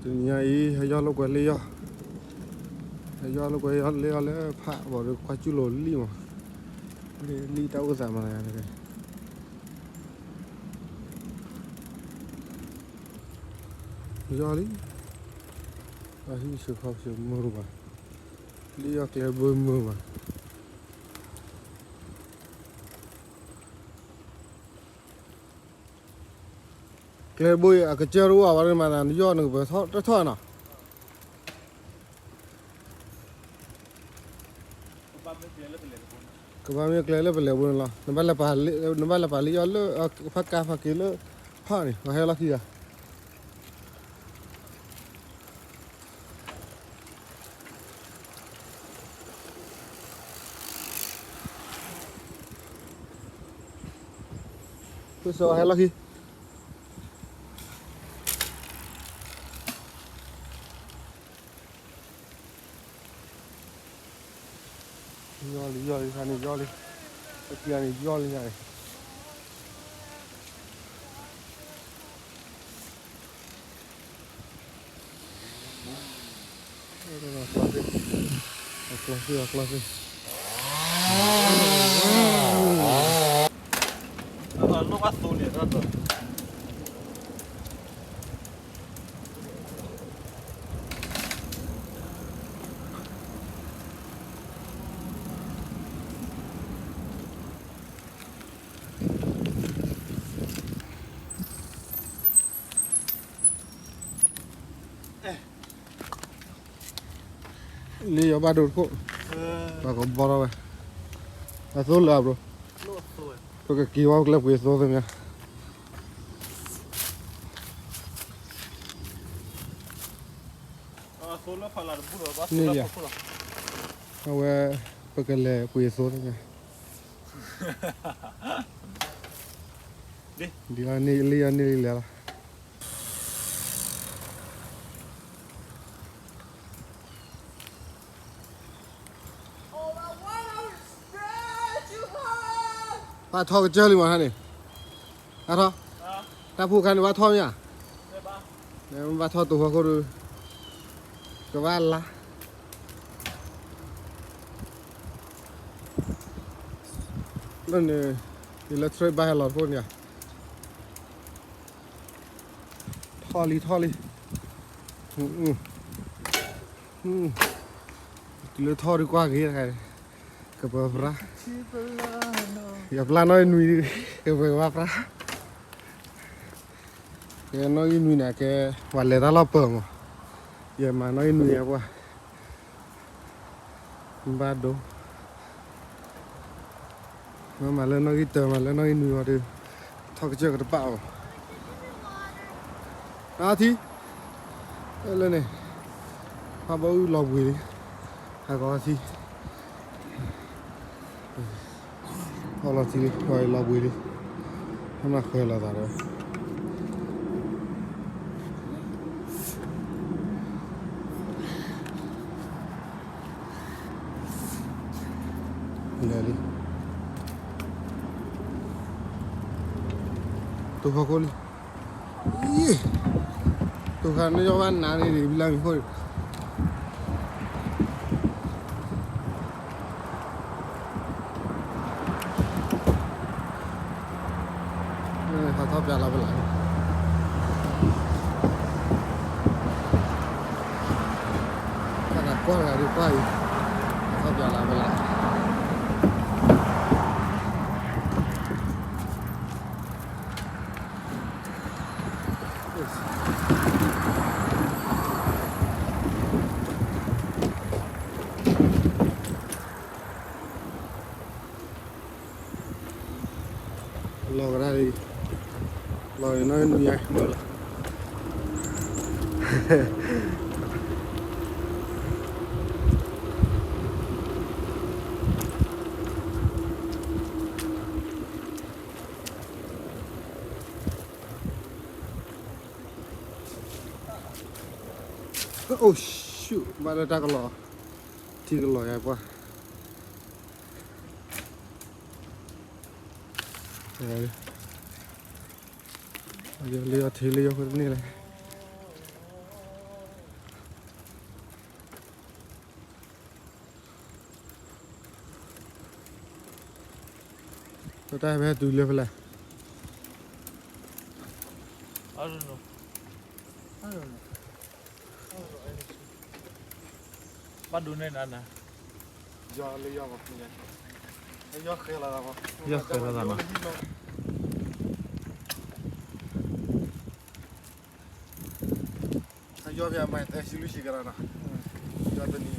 တနံၤညါအံၤ ဟဲယီၢ်လိာ်ကွဲလ့ၣ်ယီၢ်, ဟဲယီၢ်လိာ်ကွဲလ့ၣ်ယီၢ်လၢဖးဘီဒီးကွၢ်ကၠူၣ်လိာ်လံမး, လံၣ်တၢ်အိၣ်သးမးတဂၤတဂၤ, ယီၢ်လံ, အဟံၣ်ဆၢခီဆၢမုာ်ဘၣ်, လ့ၣ်ယီၢ်ကျဲဘိမုာ်ဘၣ်. ကျဲဘိအံၤ အကစၢၢ်တအိၣ်ဘၣ် နမၤသး နယီၢ်နကပၢၤထီၣ်တထီၣ်နီၤ, ကဘၣ်မ့ၢ်ကျဲလၢပလဲၤဘိန့ၣ်လီၤ, နဘၣ်လဲၤပာ်လံယီၢ်လၢ ဖးကါဖးက့ၤလၢ ဖးန့ၣ် ပှၤဟဲလီၢ်ခံဂၤ ဖုစီၤဟဲလီၢ်ခံ, ယီၢ်လံ ယီၢ်လံ ခါန့ၣ်ယီၢ်လံ, တခံဂၤန့ၣ်ယီၢ်လံညါန့ၣ်, အကျီသ့ၣ် အကျီသ့ၣ် လ့ၣ်ယီၢ်ဘၣ်ဒိတခိၣ်, ပှၤကဘီထီၣ်ဝဲ, အသိလၢအဘျိ, ပကက့ၤဝဲကျဲပှ့ၤသိသ့ၣ်ညါ, န့ၣ်ယါ, အဝဲ ပကလဲၤပှ့ၤသိသ့ၣ်ညါ, ဒ်လၢန့ၣ်လံယီၢ်န့ၣ်လံလဲၤလီၤ. ဘၣ်ထီၣ်ကစၢၢ်လံမးခါန့ၣ်, ဘၣ်ထီၣ်, တၢ်ဖိခါန့ၣ် ဘၣ်ထီၣ်မ့ၢ်ဧါ, ဘၣ်ထီၣ်တိၤဖီခိၣ်ဒီး, ကဘၣ်လါ, လၢန့ၣ်, ယလၢ trade ဘၣ်ဟဲလီၤတခိၣ်န့ၣ်ဧါ ထီၣ်လံ ထီၣ်လံ, တုၤလၢထီၣ်ဒုးကွၢ်က့ၤ, ကပၢၤပြါ, ယပျၢ်နီၣ်ဂံၢ်နွံ, ကပၢၤကဘၣ်ပြါ, ကဲနီၣ်ဂံၢ်နွံန့ၣ် ကဲ, ပှၤလဲၤတၢ်လီၢ်ပၢၤမး, ယမၤနီၣ်ဂံၢ်နွံအပှၤ ဘၣ်ဒိ, မ့ၢ်မၤလၢနီၣ်ဂံၢ်တၢ မၤလၢနီၣ်ဂံၢ်နွံဝံၤဒီး, ထီၣ်ကစၢၢ်ကတပာ်အီၤ, အထံ, လၢန့ၣ်, ဖးဘီအုၣ်လီၤဘှံးလံ, ဟးကီးအထံ, အီလီၤထံလံ လီၤဘှံးလံ, ဟဲမၤဃဲၤလီၤသးဒီး လဲၤလံ, တိၤဖီခိၣ်လံ, တိၤခါန့ၣ်ယီၢ်ဘၣ်နးန့ၣ်ဒံး ဘံလၢမံၤခိၣ်န့ၣ် ဟးထီၣ်ပၠးလီၤပလး, တၢ်သးကွၢ်တဂၤဒုးကွၢ်အံၤ, ဟးထီၣ်ပၠးလီၤပလး လီၤကဒါလံ, လီၤနီၣ်ဂံၢ်နွံညါ, အိၣ် ရှူၣ် ဘၣ်လၢတၢ်ကလီၤ, ထံကလီၤယါပှၢ်, လၢယီၤထံလၢယီၤဃိတန့ၢ်လဲၣ်. တၢ်ဟဲဖဲတုၤလၢဖဲလဲၣ်. ဘၣ်ဒိးန့ၢ်နၤနၤ, ယီၢ်လၢယီၢ်, ယီၢ်ဃဲလီၤသးနီၤ. ယီၢ်ဖဲအမၤသဲဆံလွံၢ်ဆံကရၢနီၤ, ယီၢ်တနံၤဝဲ, ယီၢ်လၢယ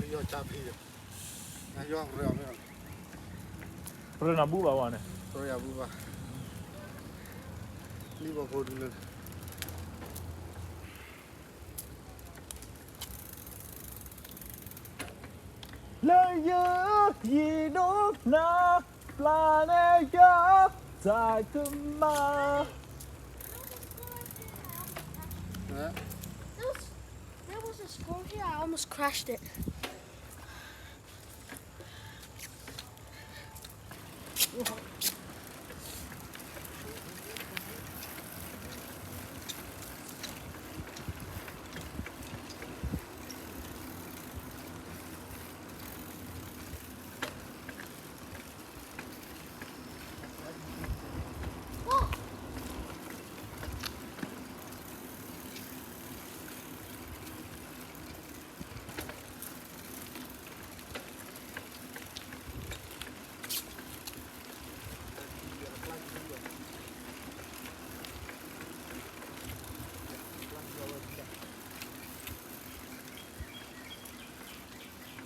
ီၢ်ကၢ်ဖံး, ယီၢ်ရၢမ့ၢ်, ရၢနၤဘူၣ်ဘၣ်ဝဲန့ၣ်, ရၢယၤဘူၣ်ဘၣ်, လံၣ်ဘီဖိဒုလၢ လၢယကယံၤဒိၣ်နၤ, ပျၢ်န့ၢ်ယၤ, တၢ်ကမၤ There was, there was a squirrel here. I almost crushed it.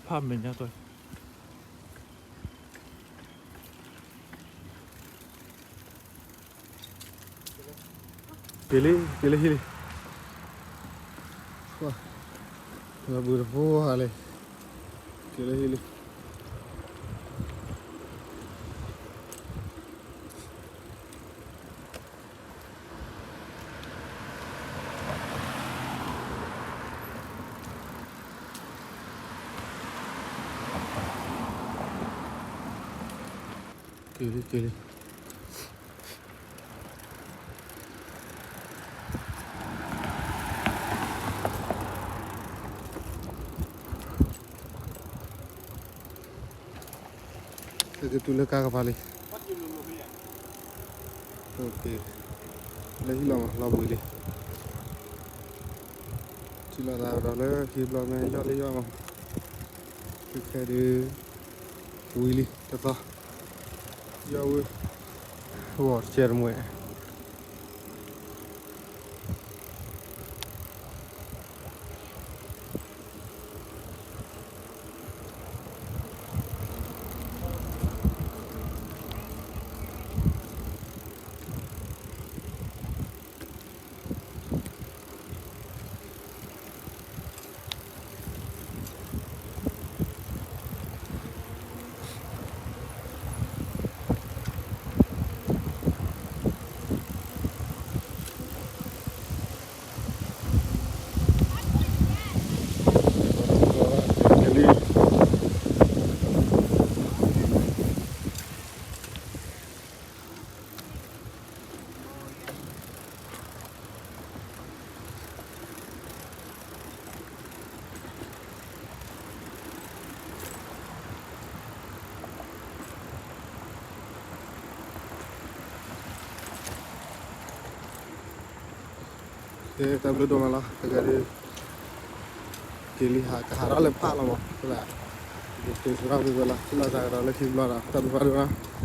ဖးမဲာ်ညါကၢ, က့ၤလံ က့ၤလၢဟံၣ်လံ, လီၤဘှံးတဖိလံ, က့ၤလၢဟံၣ်လံ. က့ၤလံ က့ၤလံ. က့ၤတုၤလၢကါကပၤလံ. လၢဟံၣ်လီၤမး လီၤဘှံးလံ. ထံၣ်လိာ်သးကဒီးလၢခံဘျီမ့ၢ်ယီၢ်လၢယီၢ်မး, ခဲခဲဒုး ဝံၤလံတသီ, ယီၢ်ဝံၤ ဂီၤတကဲတမှဲ. ကဲ တၢ်ဘျုးဒိၣ်မးလီၤ တဂၤဒုး က့ၤလံဟး ကဟးထီၣ်လၢဖးလီၤမး သရၣ်, က့ၤဆူၣ်ထီၣ်ဝံၤဝဲလီၤ ထံၣ်လိာ်သးကဒီးလၢခံဘျီဒီး တၢ်ဘျုးဖးဒိၣ်လီၤ.